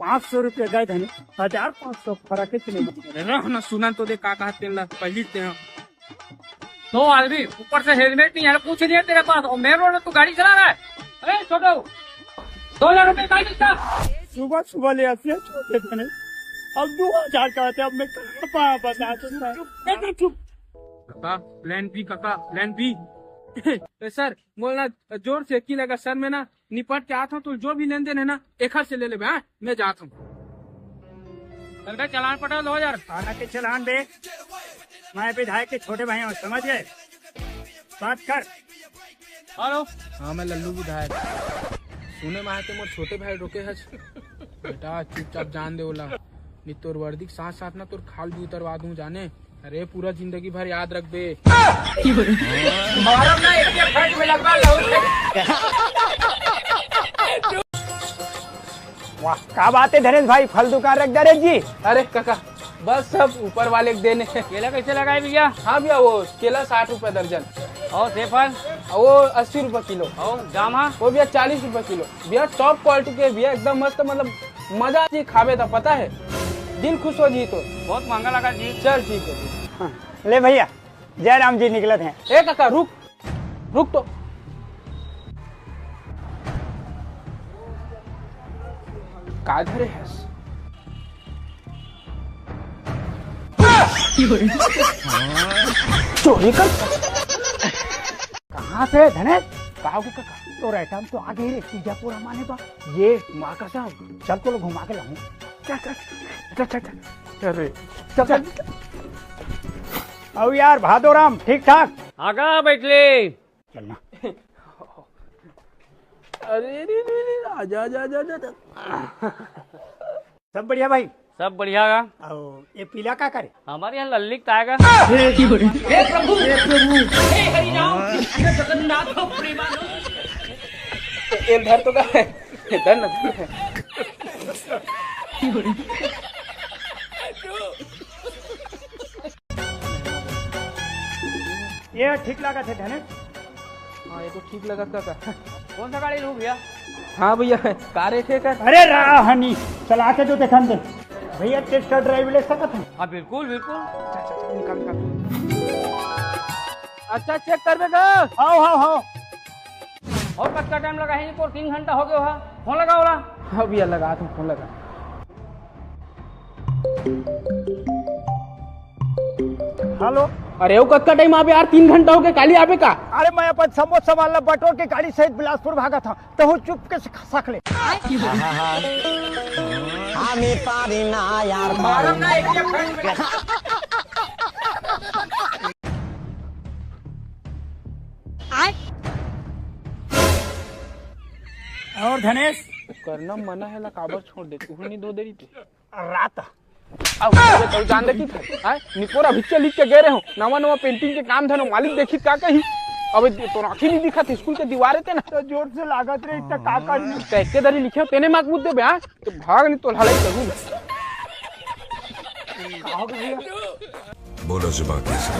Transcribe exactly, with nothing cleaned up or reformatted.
पाँच सौ रुपया गए धने, हजार पाँच सौ फरक है नहीं। अरे रह ना, सुना तो दे का कहते हैं ला, पहली ते हैं। दो आदमी, ऊपर से हेलमेट नहीं है, कुछ नहीं है तेरे पास, और मेन रोड में तू गाड़ी चला रहा है। अरे छोटो, दो हजार रुपये का कितना? सुबह सुबह ले आते हैं छोटे धने, अब दो हजार का आते हैं, अब मैं कहाँ पाया बता दूँ? चुप, चुप। काका, प्लान बी काका, प्लान बी। ए सर, बोलना जोर से की लगा सर, मैं ना निपट के आता हूँ, तो जो भी लेन देन है ना, एखर से ले लेबे, हाँ? मैं जात हूँ। चल बे, चलान पटा दो हजार। थाना के चलान दे, मैं विधायक के छोटे भाई हूँ, समझ गए? बात कर। हेलो। हाँ, मैं लल्लू विधायक। सुने में आए तो मोर छोटे भाई रोके हस। बेटा, चुपचाप जान दे ओला, नहीं तोर वर्दी के साथ साथ ना तोर खाल भी उतरवा दूं जाने। अरे, पूरा जिंदगी भर याद रखबे। मारब ना, एक एक फट में लगवा लहू। वाह, का बात है धनेश भाई, फल दुकान रख दे रे जी। अरे काका, बस सब ऊपर वाले के देने। केला कैसे लगा है भैया? हाँ भैया, वो केला साठ रुपए दर्जन। और सेब फल? वो अस्सी रुपए किलो। और जाम? हाँ, वो भैया चालीस रुपए किलो। भैया टॉप क्वालिटी के भैया, एकदम मस्त, मतलब मजा आ जी खाबे त, पता है, दिल खुश हो जी। तो बहुत महंगा लगा जी। चल ठीक है जी। हाँ, ले भैया, जय राम जी निकलत हैं। ए काका, रुक, रुक तो। का धरे हस? चोरी कर। कहाँ से धनेश? का हो गया काका? तो रहता हम तो आगे ही रे, तीजापुर हमारे बा। ये माँ कसम। चल तो घुमा के लाऊं। चल, चल, चल, चल, चल। अरे, चल, चल। अब यार भादोराम ठीक ठाक? आगा बैठले। चलना। अरे रे रे रे, आजा, आजा, आजा, आजा। सब बढ़िया भाई? सब बढ़िया का। और ये पीला का करे? हमारे यहाँ लल्ली का ताएगा। हे प्रभु, हे प्रभु, हे हरि राम कृष्ण जगन्नाथ प्रेमानंद। ए धर तो का है? धर ना, धर ना। ये ठीक लागत है धने। हाँ, ये तो ठीक लगत का, का। कौन सा गाड़ी लूँ भैया? हाँ भैया, का रेट है का? अरे राहनी, चला के जो देखन दे। भैया, टेस्ट ड्राइव ले सकत है? हाँ, बिल्कुल, बिल्कुल। अच्छा, अच्छा, निकाल, निकाल। अच्छा, चेक करबे का? हाव, हाव, हाव। और कतका टाइम लगा है इनको? तीन घंटा हो गया है। फोन लगा ओला। हाँ भैया, लगा तुम फोन लगा। हेलो। अरे वो कतका टाइम आबे यार, तीन घंटा हो गया, काली आबे का? अरे मैं अपन समोसा वाला बटोर के गाड़ी सहित बिलासपुर भागा था, तो हूँ चुप के सख ले। हमें पारी ना यार, मारम ना एक एक। और धनेश? करना मना है ला, काबर छोड़ दे, तू नहीं धो दे रही थी। रात। अब अबे तू जान दे की था, हैं? निपोरा भिच्चे लिख के गए रहे हो, नवा नवा पेंटिंग के काम धनो, मालिक देखी का कही। अबे दे-, तोर आँखी नहीं दिखा थी, स्कूल के दीवारे ते ना। तो जोर से लागत रहे, इतना का कर। तो एक के दरी लिखे हो, तेने माक मुद्दे बे, हाँ? तो भाग नहीं तो लड़ाई करूँ। बोलो जुबान कैसे?